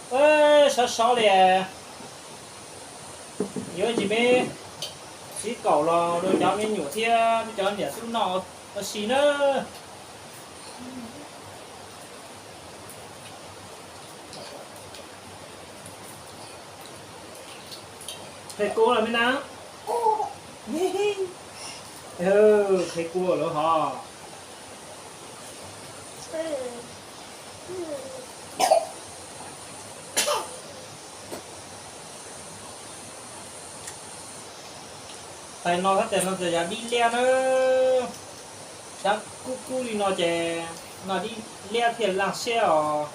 Sov sov li. Yuav ntsis me xib kaum los rau cov me nyuam thiab cov niam xub noj ua si na. Qhe kua los me na. Qhe kua lawm hos. Tais no tab tais no txawm yog dib liab na. Sab kub kub li no ces no dib liab thiaj laj siab os.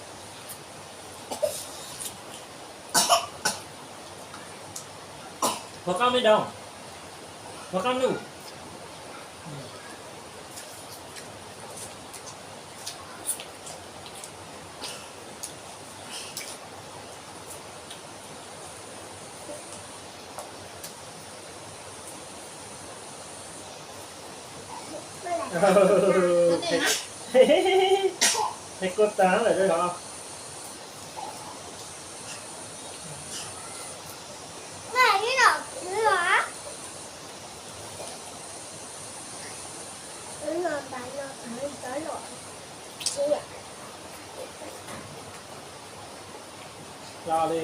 Puas qab me doo? Puas qab nuj? Qhe kua tag lawm os. Los li.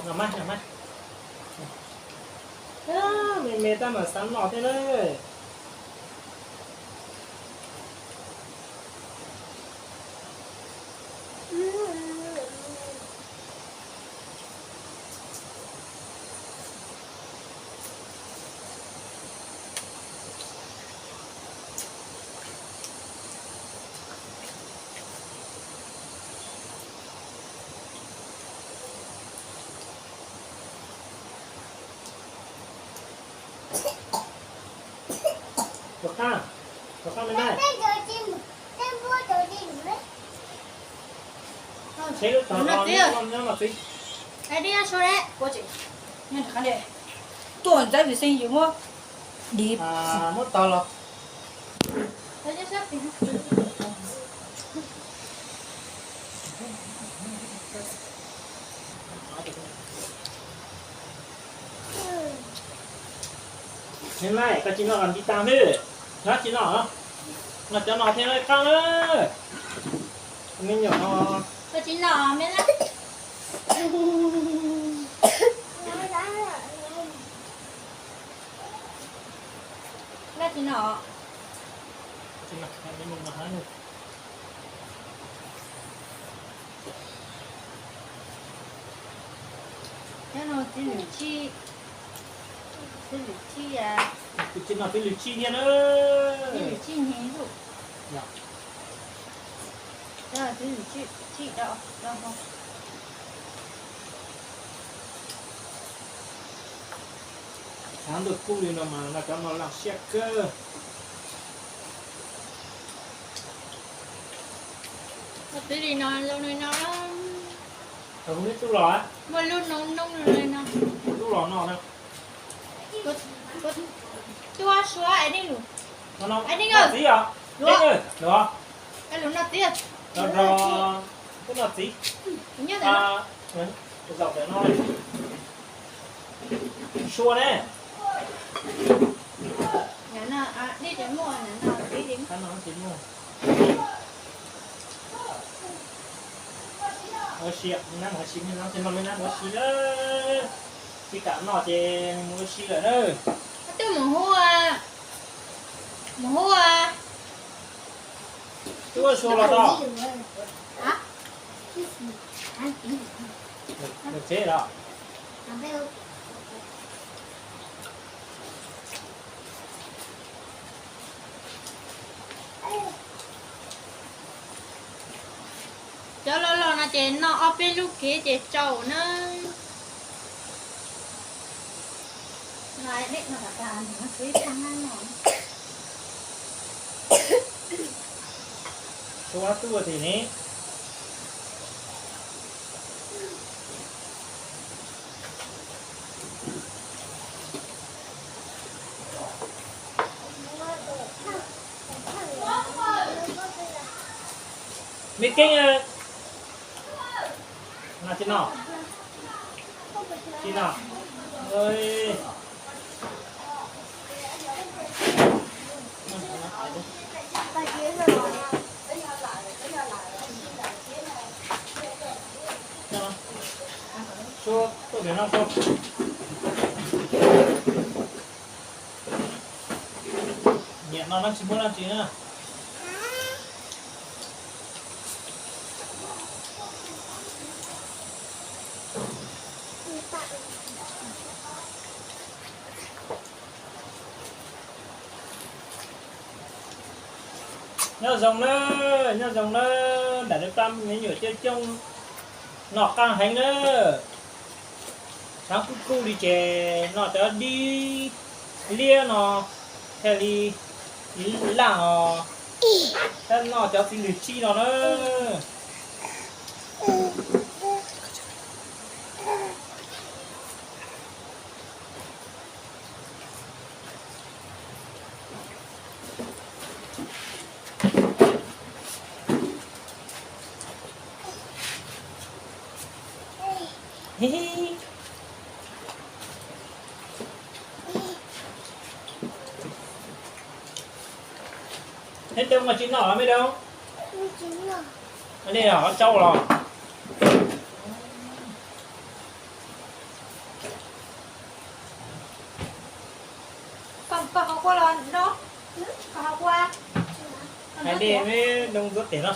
Noj mas, noj mas. Me me tab mas xav noj thiab na. Puas qab? Puas qab me na? Tsheb lub tog no nyob no txiv. Tuaj ntxaib vis xeej yus muab di, muab tog los. Neb na, koj tsis noj los nti tas xwb. Nyob tsis noj, noj cov no thiab qab na. Me nyuam no. Koj tsis noj me na. Koj tsis noj. Nyob no txiv lwm tsij, txiv lwm tsij, kuv tsis noj txiv lwm tsij thiab na. Txiv lwm tsij nyiam lub. Txiv lwm tsij, tsij do, do ho. Tshav ntuj kub li no mas noj cov no laj siab kawg. Txiv li no zoo li no. Tub los, muaj lub noob noob zoo li no. Tub los no. Tuaj suav es nej lus, es nej txiv os, lus, lus no txiv, tub no txiv. Zaum ntawm no, sua ne. Ua si, nab mus ua si, nab mus ua si na. Tsis kam noj ces mus ua si lawm na. Twb mus hu, mus hu. Twb ua sua los tau. Lawm tsev los. Cov loj loj no ces noj ob peb lub kev ces tsaus na. Suav tuaj tim ne. Me Keeb, No tsis no, tsis no. Suab tuaj pem no suab. Nyiam no no tsis muaj dab tsi na. Nyob zoo na, nyob zoo na, nram lub plab me nyuam coob coob, noj qab heev na. Thav kuj kuj li ces noj cov dib liab no thiaj li laj os. Thiab noj cov txiv lws tsib no na. Neb Doog mas tsis noj los me Doog? Nej ob tsaub los? Hais li me Doog ntxuav tes no.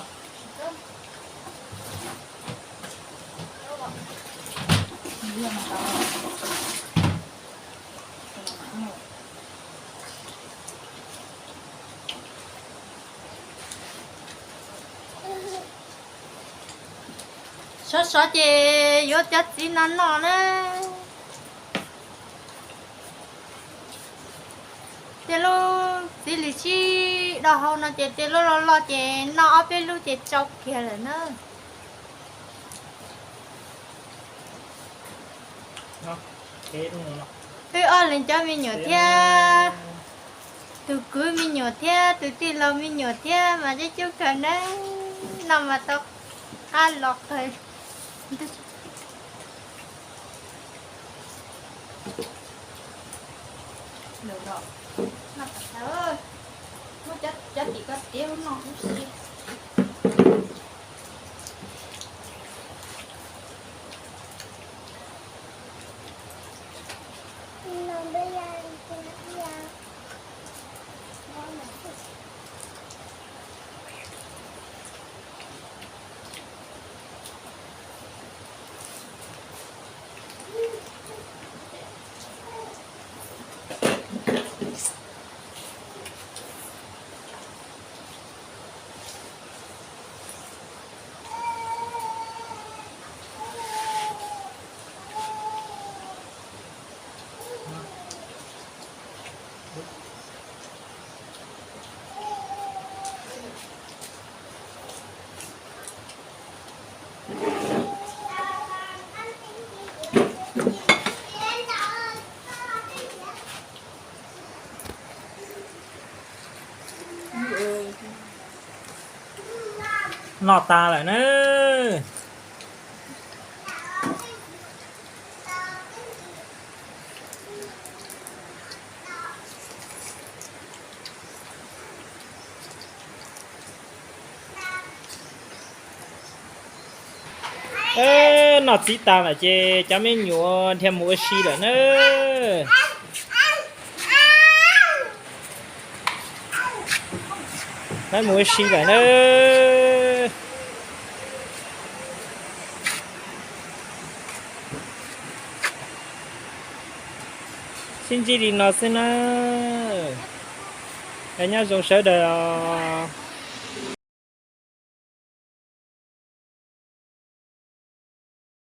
Sov sov ces yuav cov txiv no noj na. Tej lub txiv lws tsib do hau no ces tej lub loj loj ces noj ob peb lub ces tsau kiag lawm na. Wb ob leeg cov me nyuam thiab, tus kwv me nyuam thiab tus tij laug me nyuam thiab mas coob coob kawg na, noj mas tau qab los qawg. Muab cov tim ko tiav no huv si. Noj tas lawm na. Noj txiv tas lawm ces cov me nyuam dhia mus ua si lawm na. Lawv mus ua si lawm na. Sib ntsib li no xwb na. Nyob zoo sawv daws os.